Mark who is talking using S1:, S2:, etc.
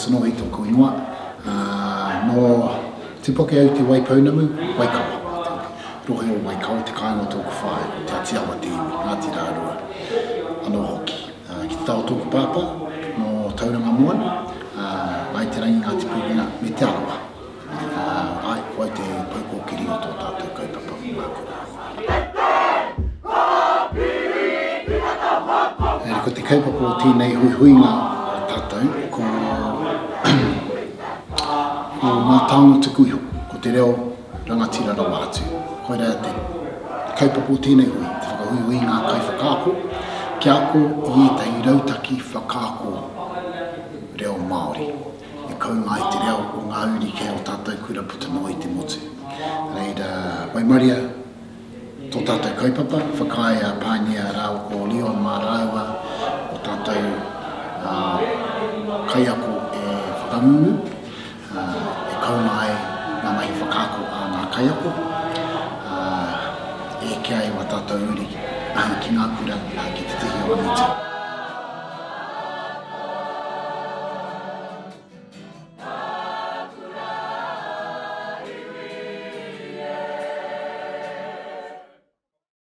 S1: Robertson Ohi tōku ingoa. Nō Te Poke au Te Waipounamu, Waikawa. Te rohe o Waikawa, te kāinga o tōku whaea, ko Te Atiawa te iwi, Ngāti Rārua anō hoki. Ki te taha o tōku pāpā, nō Tauranga Moana, Ngāi Te Rangi, Ngāti Pūkenga me Te Arawa. Āe, ko au te pou kōkiri o tō tātou kaupapa o Ngā Kura. Engari ko te kaupapa o tēnei huihuinga o tātou, ko, ko ngā taonga tuku iho, ko te reo rangatira rawa atu. Koirā te kaupapa o tēnei hui, te whakahuihui i ngā kaiwhakaako kia ako i ētahi rautaki whakaako reo Māori. E kounga ai te reo o ngā uri kei ō tātou kura puta noa i te motu. Reira, waimaria tō tātou kaupapa, whakaae a Pānia rāua ko Leon mā rāua o tātou kaiako e whakangungu, e kounga ai ngā mahi whakaako a ngā kaiako, e eke ai wā tātou uri ki ngā kura ki te tihi o angitu.